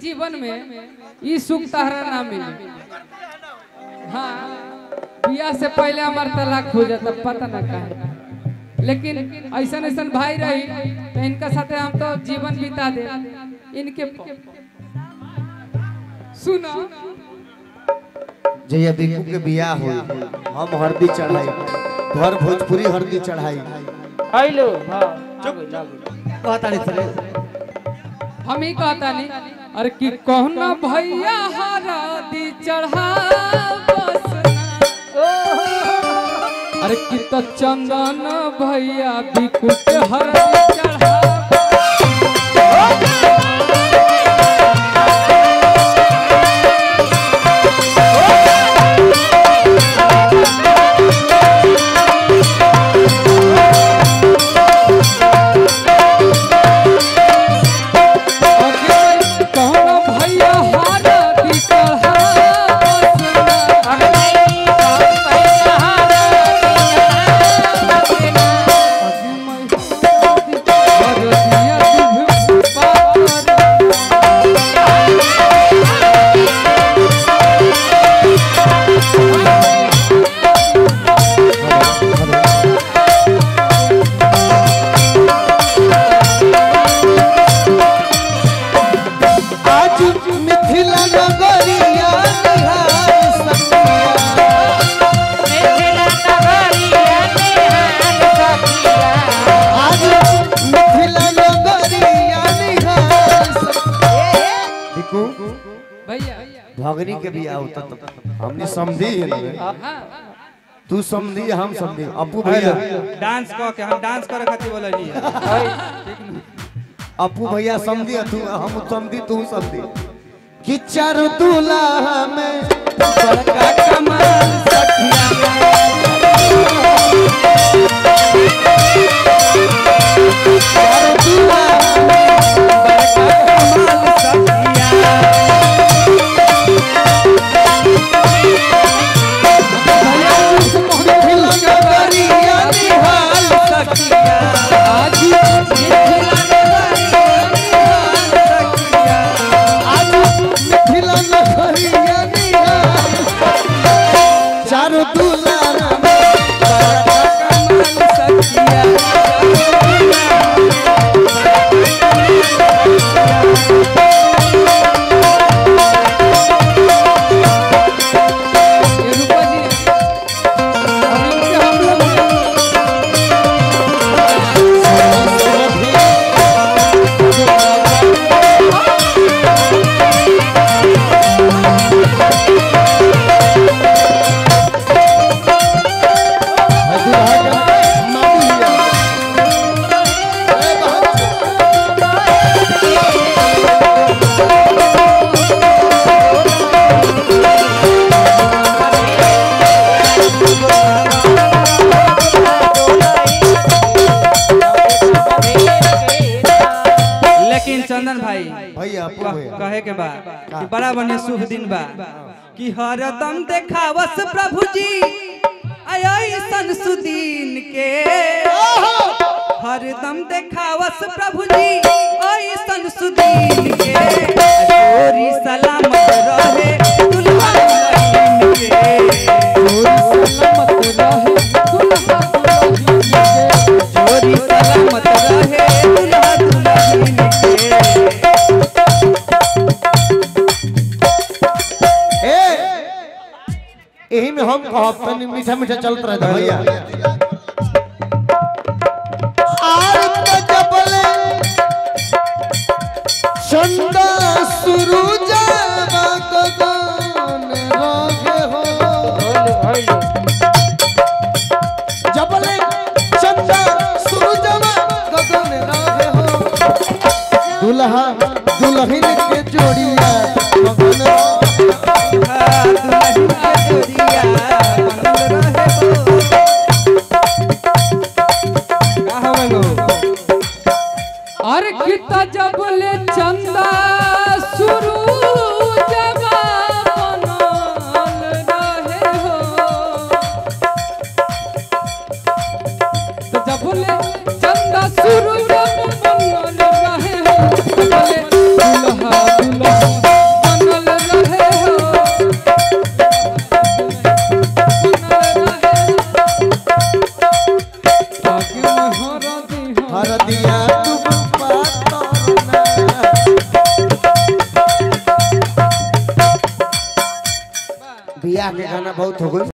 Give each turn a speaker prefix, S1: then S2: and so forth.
S1: जीवन में ई सुख तहरा ना मिले। हाँ, बियाह से पहले हमार तलाक हो जाता, पता ना काहे, लेकिन ऐसा ऐसा भाई रही तो इनका साथे हम तो जीवन बिता दे। इनके सुनो,
S2: जया बिकू के बियाह हुई हम हरदी चढ़ाई, घर भोजपुरी हरदी चढ़ाई।
S3: हेलो हां
S2: चुप कहता नहीं सर,
S1: हम ही कहता नहीं। अरे कि कहना भैया हरदी चढ़ा बस, अरे कि तो चंदन भैया बिकू के हरदी चढ़ा।
S2: भगनी के भी आवता तो हमने समझी है, तू समझी हम समझी। अपू भैया
S4: डांस क के हम डांस करे खातिर बोलली है।
S2: अपू भैया समझी तू, हम समझी तू समझी कि चार दूल्हा में बड़का कमाल सखिया, चार दूल्हा में बड़का कमाल सखिया।
S4: कहे के बा कि बड़ा बढ़िया शुभ दिन बा कि हरदम देखावस प्रभु जी ऐसन सुदीन के, हरदम देखावस प्रभु जी ऐसन सुदीन के, जोरी सलामत रहे दुल्हा दुल्हन के, जोरी सलामत रहे दुल्हा दुल्हन के, जोरी सलामत रहे दुल्हा दुल्हन के।
S2: यही में हम कहब तनी मीठा मीठा चलत रहता भैया। आर जबले चंदा सुरूज गगन रहे हो, जबले चंदा सुरूज गगन रहे हो, दुल्हा दुल्हन के जोड़िया मगन
S4: दुल्हन के जोड़िया मगन रहे हो। का हो
S1: अरे किता जबले चंदा सुरूज बनल रहे हो, तो जबले चंदा सुरूज बनल रहे हो, जबले दुल्हा दुल्हन हरदी
S2: हरदिया तुम पातर ना। बियाह के गाना बहुत हो गई।